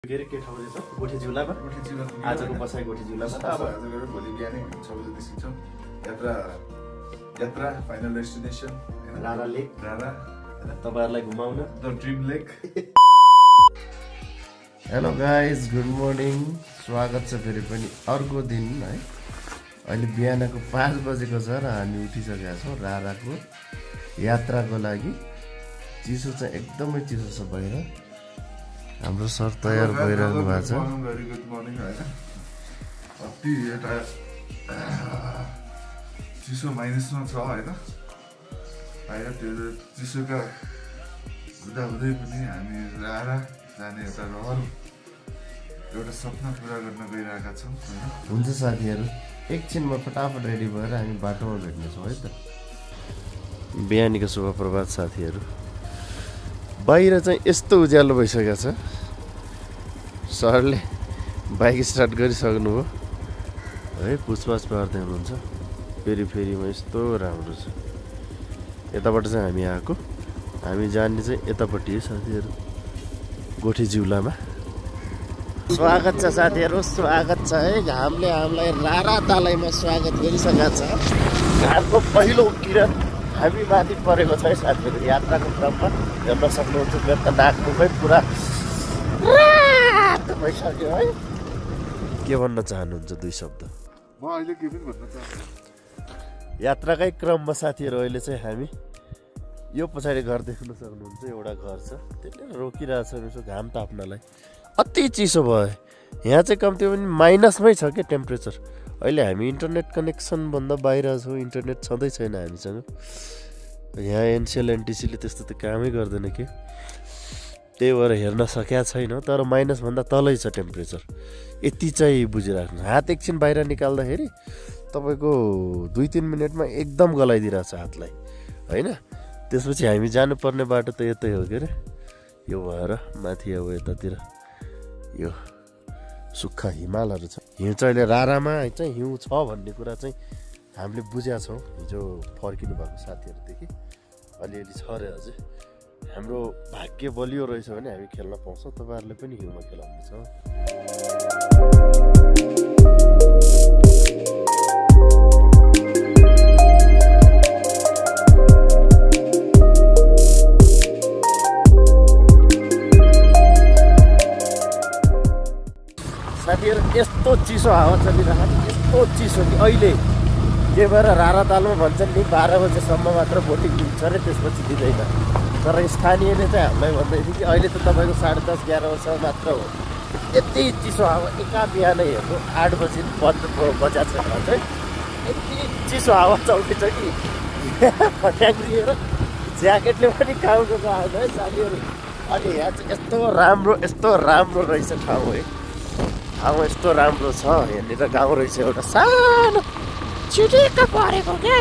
के ठाउँ रहेछ गोठी जिल्लामा आजको बसाइ गोठी जिल्लामा अब आज गएर भोलि बिहानै 6 बजे निस्किन्छौँ। यात्रा फाइनल डेस्टिनेसन रारा लेक तपाईहरुलाई घुमाउन the dream lake. Hello guys, good morning. स्वागत छ फेरि पनि अर्को दिन है। अहिले बिहानको 5 बजेको छ र हामी उठिसकेका छौँ राराको यात्राको लागि। चिसो चाहिँ एकदमै चिसो छ बाहिर। हाम्रो सर तयार भइरहनु भएको छ। गुड मर्निङ हैन। अति यता चिसो माइनसमा छ हैन। बाहिर त्यो चिसोका हुँदै पनि हामी रारा जाने एउटा रहर एउटा सपना पुरा गर्न गइरहेका छौँ हैन। हुन्छ साथीहरू, एकछिनमा फटाफट रेडी भएर हामी बाटोमा भेट्नेछौँ है त। बिहानीको शुभ प्रभात साथीहरू। बाहिर चाहिँ यस्तो उज्यालो भइसकेको छ। सरले बाइक स्टार्ट गरिसक्नुभयो है। पुछपाछ पार्दै हुनुहुन्छ। फेरिमा यस्तो राम्रो छ। यताबाट चाहिँ हामी आएको। हामी जाने चाहिँ यतापट्टि है साथीहरू, गोठी जिउलामा। स्वागत छ साथीहरू, स्वागत छ है। घामले हामीलाई रारा तालैमा स्वागत गरिसकेको छ। घामको पहिलो किरण हामी माथि परेको छ है साथीहरू। यात्राको क्रममा हेर्न सक्नुहुन्छ मेरो त नाकमुखै पुरा भइसक्यो है। के भन्न चाहनुहुन्छ दुई शब्द? म अहिले के पनि भन्न चाहन्छु। यात्राकै क्रममा साथीहरू अहिले चाहिँ हामी यो पछाडि घर देख्न सक्नुहुन्छ। एउटा घर छ, त्यसले रोकिरहेछ यसो घाम ताप्नलाई। अति चिसो भयो यहाँ चाहिँ। कम्ती पनि माइनसमै छ क्या टेम्परेचर। अहिले हामी इन्टरनेट कनेक्सनभन्दा बाहिर छौँ। इन्टरनेट छँदै छैन हामीसँग यहाँ। एनसिएल एनटिसीले त्यस्तो त कामै गर्दैन कि, त्यही भएर हेर्न सकेका छैन। तर माइनसभन्दा तलै छ टेम्परेचर। यति चाहिँ बुझिराख्नु। हात एकछिन बाहिर निकाल्दाखेरि तपाईँको 2-3 मिनटमा एकदम गलाइदिरहेछ हातलाई होइन। त्यसपछि हामी जानुपर्ने बाटो त यतै हो के अरे। यो भएर माथि अब यतातिर यो सुक्खा हिमालहरू छ। हिउँ चाहिँ अहिले रारामा चाहिँ हिउँ छ भन्ने कुरा चाहिँ हामीले बुझेका छौँ। हिजो फर्किनु भएको साथीहरूदेखि अलिअलि छ अरे अझै। हाम्रो भाग्य बलियो रहेछ भने हामी खेल्न पाउँछौँ। तपाईँहरूले पनि हिउँमा खेलाउनेछ। साथीहरू यस्तो चिसो हावा चलिरहेको छ, यस्तो चिसो कि अहिले के भएर रारा तालमा भन्छन् नि 12 बजेसम्म मात्र बोटिङ दिन्छ अरे, त्यसपछि दिँदैन। तर स्थानीयले चाहिँ हामीलाई भन्दै थियो कि अहिले त तपाईँको 10:30-11 बजे मात्र हो। यति चिसो हावा एका बिहानै हेर्नु 8 बजी बजा छ चाहिँ यति चिसो हावा चल्दैछ कि फट्याङ्ग्रिएर ज्याकेटले पनि काम गर्नु आउँछ है साथीहरू। अनि यहाँ चाहिँ यस्तो राम्रो रहेछ ठाउँ है। ठाउँ यस्तो राम्रो छ। यहाँनिर गाउँ रहेछ एउटा सानो छिटिक्क परेको क्या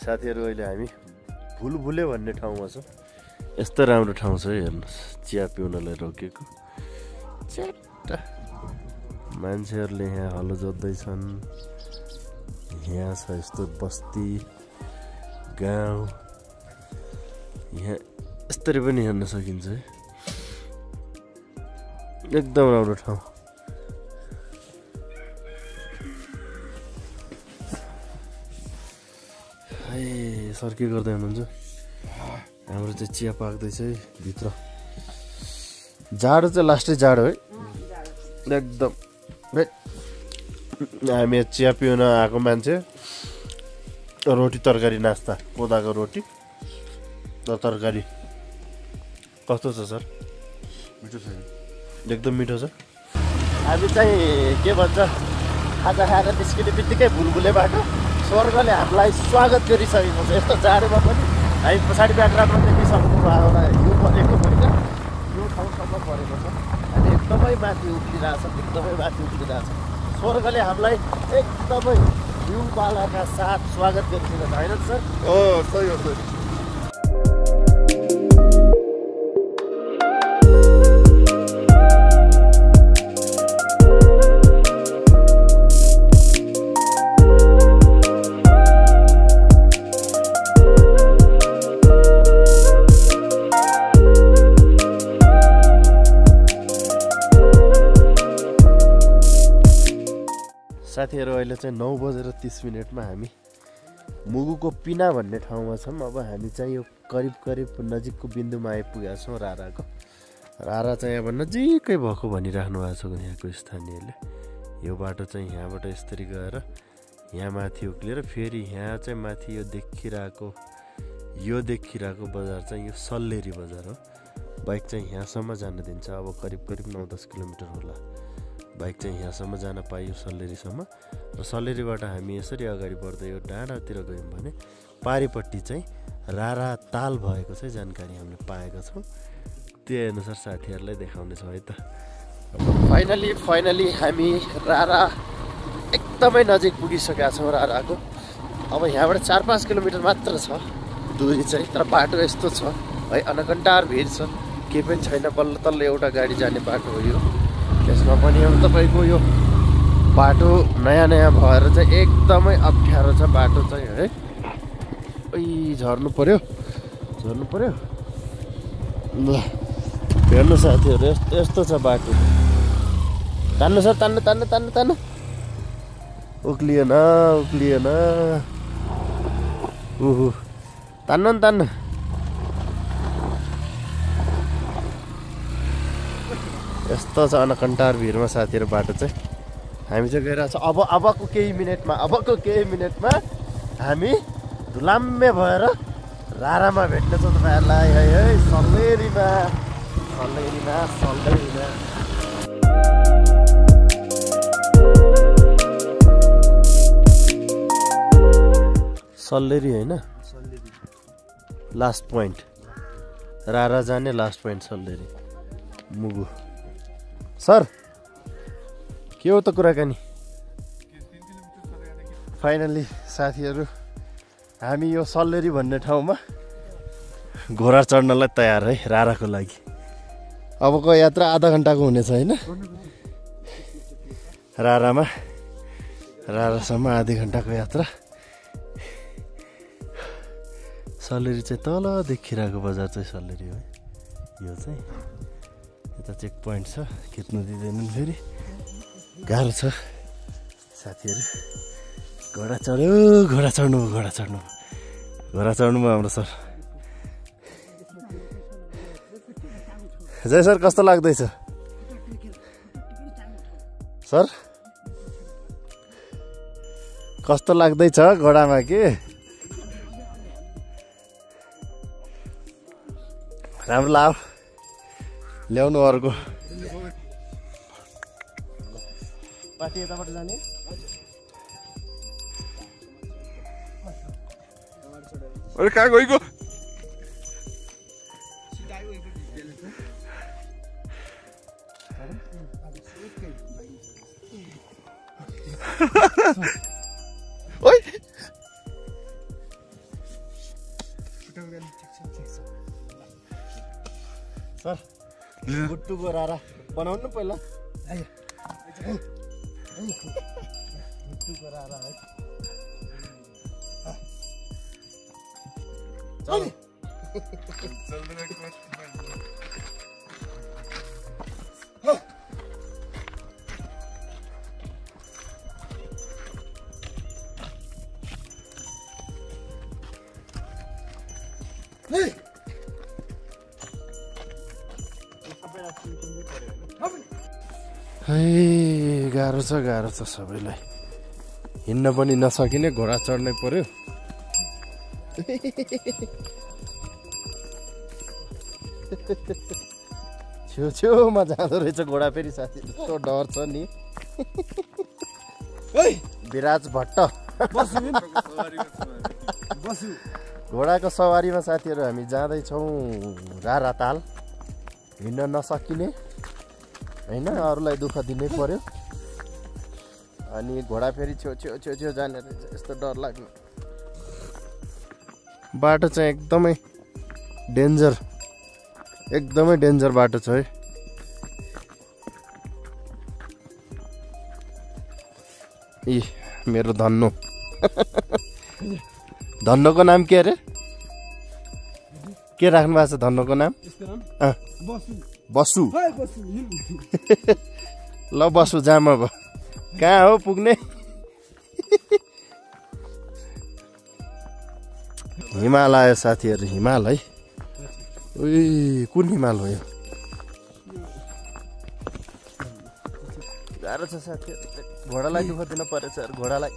साथीहरू। अहिले हामी भुलभुले भन्ने ठाउँमा छौँ। यस्तो राम्रो ठाउँ छ हेर्नुहोस्। चिया पिउनलाई रोकेको च्याट्टा मान्छेहरूले यहाँ हलो जोत्दैछन्। यहाँ छ यस्तो बस्ती गाउँ। यहाँ यस्तरी पनि हेर्न सकिन्छ है। एकदम राम्रो ठाउँ। सर के गर्दै हुनुहुन्छ? हाम्रो चाहिँ चिया पाक्दैछ है भित्र। जाडो चाहिँ लास्टै जाडो है एकदम। हामी चिया पिउन आएको मान्छे। रोटी तरकारी नास्ता, कोदाको रोटी र तरकारी। कस्तो छ सर? मिठो छ, एकदम मिठो छ। हामी चाहिँ के भन्छ खाजा खाएर निस्किने बित्तिकै भुलभुलेबाट स्वर्गले हामीलाई स्वागत गरिसकेको छ। यस्तो जाडोमा पनि हामी पछाडि ब्याकग्राउन्डमा देखिसक्नु भयो होला। हिउँ परेको होइन, यो ठाउँसम्म परेको छ। अनि एकदमै माथि उक्लिरहेछ, स्वर्गले हामीलाई एकदमै हिउँबालाका साथ स्वागत गरिसकेको छ होइन सर? सही हो सही। साथीहरू अहिले चाहिँ 9:30 हामी मुगुको पिना भन्ने ठाउँमा छौँ। अब हामी चाहिँ यो करिब नजिकको बिन्दुमा आइपुगेका छौँ राराको। रारा चाहिँ अब नजिकै भएको भनिराख्नु भएको छ यहाँको स्थानीयले। यो बाटो चाहिँ यहाँबाट यसरी गएर यहाँ माथि उक्लिएर फेरि यहाँ चाहिँ माथि यो देखिरहेको बजार चाहिँ यो सल्लेरी बजार हो। बाइक चाहिँ यहाँसम्म जान दिन्छ। अब करिब 9-10 किलोमिटर होला बाइक चाहिँ यहाँसम्म जान पाइयो सल्लेरीसम्म। र सल्लेरीबाट हामी यसरी अगाडि बढ्दै यो डाँडातिर गयौँ भने पारिपट्टि चाहिँ रारा ताल भएको चाहिँ जानकारी हामीले पाएका छौँ। त्यही अनुसार साथीहरूलाई देखाउनेछौँ है त। फाइनली हामी रारा एकदमै नजिक पुगिसकेका छौँ राराको। अब यहाँबाट 4-5 किलोमिटर मात्र छ दूरी चाहिँ, तर बाटो यस्तो छ है, अनकन्टार भिड छ, केही पनि छैन। बल्ल तल्ल एउटा गाडी जाने बाटो हो यो। त्यसमा पनि अब तपाईँको यो बाटो नयाँ भएर चाहिँ एकदमै अप्ठ्यारो छ बाटो चाहिँ है। झर्नु पर्यो ल हेर्नु साथीहरू, यस्तो छ बाटो। तान्नु सर, तान्नु उक्लिएन तान्नु यस्तो छ अनकन्टार भिरमा साथीहरू बाटो चाहिँ। हामी चाहिँ गइरहेको छ अबको केही मिनटमा हामी धुलाम्मे भएर रारामा भेट्नेछौँ तपाईँहरूलाई है सल्लेरीमा। सल्लेरी होइन, लास्ट पोइन्ट रारा जाने last point Salleri Mugu. Sir के हो त कुराकानी? फाइनली साथीहरू हामी यो सल्लेरी भन्ने ठाउँमा घोडा चढ्नलाई तयार है राराको लागि। अबको यात्रा आधा घन्टाको हुनेछ होइन, रारासम्म आधी घन्टाको यात्रा। सल्लेरी चाहिँ तल देखिरहेको बजार चाहिँ सल्लेरी हो। यो चाहिँ यता चेक पोइन्ट छ, खिच्नु दिँदैनन् फेरि, गाह्रो छ साथीहरू। घोडा चढ्नु हाम्रो सर। जय सर, कस्तो लाग्दैछ सर? कस्तो लाग्दैछ घोडामा के? राम्रो लाऊ, ल्याउनु अर्को। पार्टी यताबाट जाने? अरे कहाँ गएको? सर गुट्टुको रारा बनाउनु पहिला। गुट्टुको रारा है। चल गाह्रो छ सबैलाई। हिँड्न पनि नसकिने, घोडा चढ्नै पर्यो। छेउमा जाँदो रहेछ घोडा फेरि साथी, यस्तो डर छ नि। विराज भट्ट घोडाको सवारीमा साथीहरू हामी जाँदैछौँ रारा ताल। हिँड्न नसकिने होइन, अरूलाई दुःख दिनै पर्यो। अनि घोडा फेरि छेउ जाने रहेछ, यस्तो डर लाग्ने बाटो चाहिँ एकदमै डेन्जर बाटो छ है। मेरो धन्नोको नाम के अरे? के राख्नु भएको छ धन्नोको नाम? बसु। ल बसु जाम अब। कहाँ हो पुग्ने? हिमालय साथीहरू, हिमालय। उही कुन हिमाल हो यो? गाह्रो छ साथीहरू, घोडालाई दुःख दिन परेछ घोडालाई।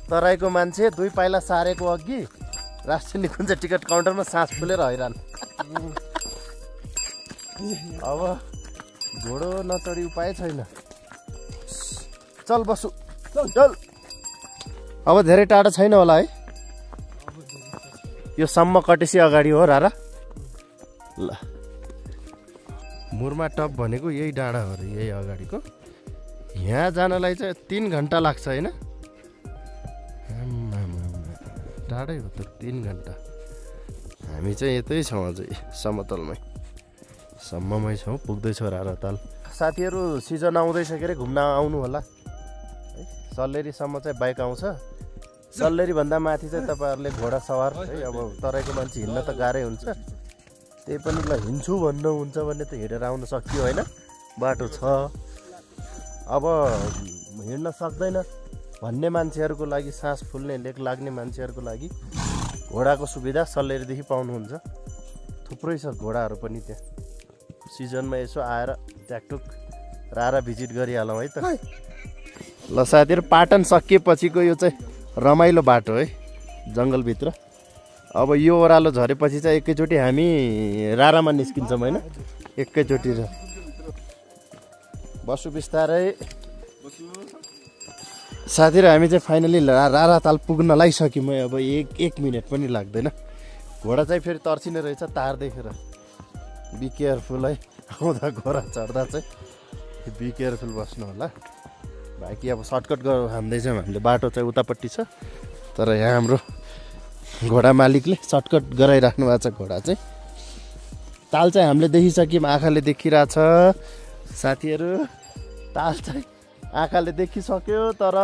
तराईको मान्छे 2 पाइला सारेको अघि राष्ट्रिय निकुञ्ज टिकट काउन्टरमा सास फुलेर हैरान। अब घोडो नचढी उपाय छैन। चल बसु, चल। अब धेरै टाढो छैन होला है? यो सम्म कटेसी अगाडि हो रारा। ल मुरमा टप भनेको यही डाँडा हो रे, यही अगाडिको। यहाँ जानलाई चाहिँ 3 घन्टा लाग्छ होइन? टाढै हो त, 3 घन्टा। हामी चाहिँ यतै छौँ, अझै समतलमै सम्ममै छौँ, पुग्दैछौँ राराताल। साथीहरू सिजन आउँदैछ के अरे, घुम्न आउनु होला है। सल्लेरीसम्म चाहिँ बाइक आउँछ, सल्लेरी भन्दा माथि चाहिँ तपाईँहरूले घोडा सवार है। अब तराईको मान्छे हिँड्न त गाह्रै हुन्छ, त्यही पनि ल हिँड्छु भन्नुहुन्छ भने त हिँडेर आउन सकियो होइन? बाटो छ। अब हिँड्न सक्दैन भन्ने मान्छेहरूको लागि, सास फुल्ने लेक लाग्ने मान्छेहरूको लागि घोडाको सुविधा सल्लेरीदेखि पाउनुहुन्छ। थुप्रै छ घोडाहरू पनि त्यहाँ। सिजनमा यसो आएर ट्याकटुक रारा भिजिट गरिहालौँ है त। ल साथीहरू, पाटन सकिएपछिको यो चाहिँ रमाइलो बाटो है, जङ्गलभित्र। अब यो ओह्रालो झरेपछि चाहिँ एकैचोटि हामी रारामा निस्किन्छौँ होइन? एकैचोटि र बसु बिस्तारै। साथीहरू हामी चाहिँ फाइनली राराताल पुग्न लागिसक्यौँ है। अब एक मिनट पनि लाग्दैन। घोडा चाहिँ फेरि तर्सिने रहेछ तार देखेर। बी केयरफुल है, आउँदा घोडा चढ्दा चाहिँ बी केयरफुल बस्नु होला। बाँकी अब सर्टकट हान्दैछौँ हामीले, बाटो चाहिँ उतापट्टि छ, तर यहाँ हाम्रो घोडा मालिकले सर्टकट गराइराख्नु भएको छ। घोडा चाहिँ ताल चाहिँ हामीले देखिसक्यौँ, आँखाले देखिरहेछ साथीहरू। ताल चाहिँ आँखाले देखिसक्यो, तर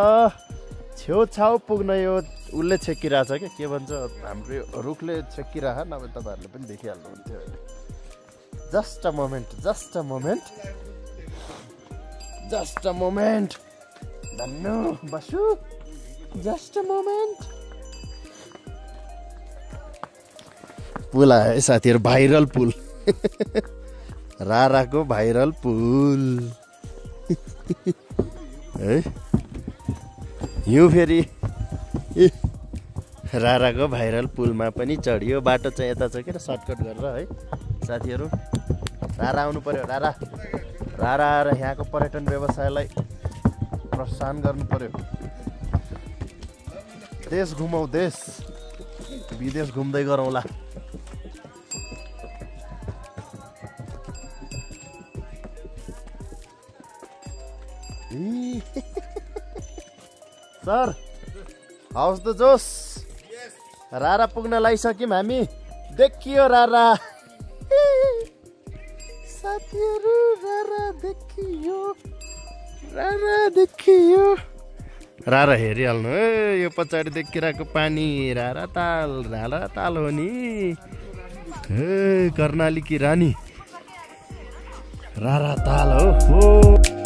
छेउछाउ पुग्न यो उसले छेकिरहेछ क्या, के भन्छ हाम्रो रुखले छेकिरह, नभए तपाईँहरूले पनि देखिहाल्नुहुन्थ्यो अहिले। Just a moment, just a moment, just a moment भन्नु बसु, जस्ट अ मोमेन्ट। पुल आयो है साथीहरू, भाइरल पुल। राराको भाइरल पुल है। यो फेरि राराको भाइरल पुलमा पनि चढियो। बाटो चाहिँ यता छ के सर्टकट गरेर है साथीहरू। रारा आउनु पर्यो, रारा आएर यहाँको पर्यटन व्यवसायलाई प्रोत्साहन गर्नु पर्यो। देश घुमौँ, देश विदेश घुम्दै गरौँला। सर हाउस द जोस। रारा पुग्न लागिसक्यौँ हामी। देखियो रारा साथीहरू, रारा देखियो, रारा देखियो। रारा हेरिहाल्नु है, यो पछाडि देखिरहेको पानी राराताल हो नि। कर्णाली की रानी राराताल हो।